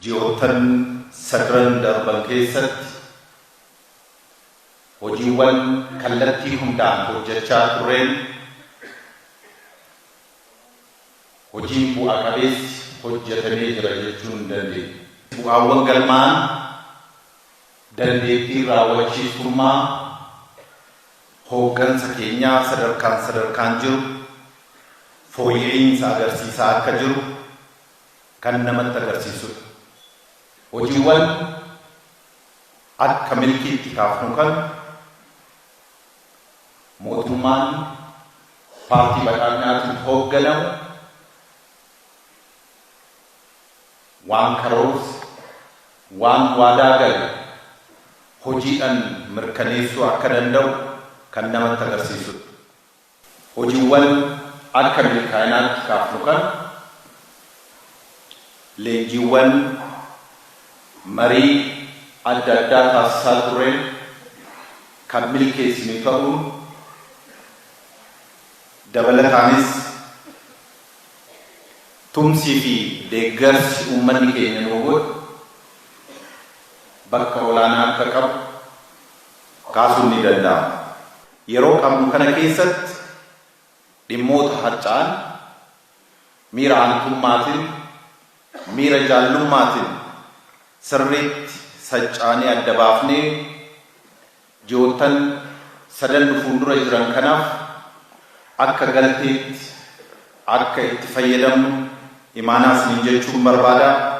Ji'oottan sadan darban keessatti hojiiwwan kallattii hundaan hojjechaa turreen hojiin bu'a qabeessi hojjetamee jira jechuu ni dandeenya. Bu'aawwan galmaa'an dandeettii raawwachiistummaa hooggansa keenyaa sadarkaan sadarkaan jiru fooyya'iinsa agarsiisaa akka jiru kan namatti agarsiisudha. Hojiiwwan akka milkiitti kaafnu kan mootummaan paartii badhaadhinaatiin hoogganamu waan karoorse, waan waadaa gale hojiidhaan mirkaneessuu akka danda'u kan namatti agarsiisudha. Hojiiwwan akka milkaa'inaatti kaafnu kan leenjiiwwan marii adda addaa taasisaa turreen kan milkeessinu ta'uun dabalataanis tumsii fi deeggarsi uummanni keenya nuu godhu bakka olaanaa akka qabu kaasuun ni danda'ama. Yeroo qabnu kana keessatti dhimmoota harca'an miira aantummaatiin, miira jaallummaatiin sirriitti saccaanee adda baafnee ji'oottan sadan nu fuuldura jiran kanaaf akka galteetti akka itti fayyadamnu imaanaa isiniin jechuun barbaada.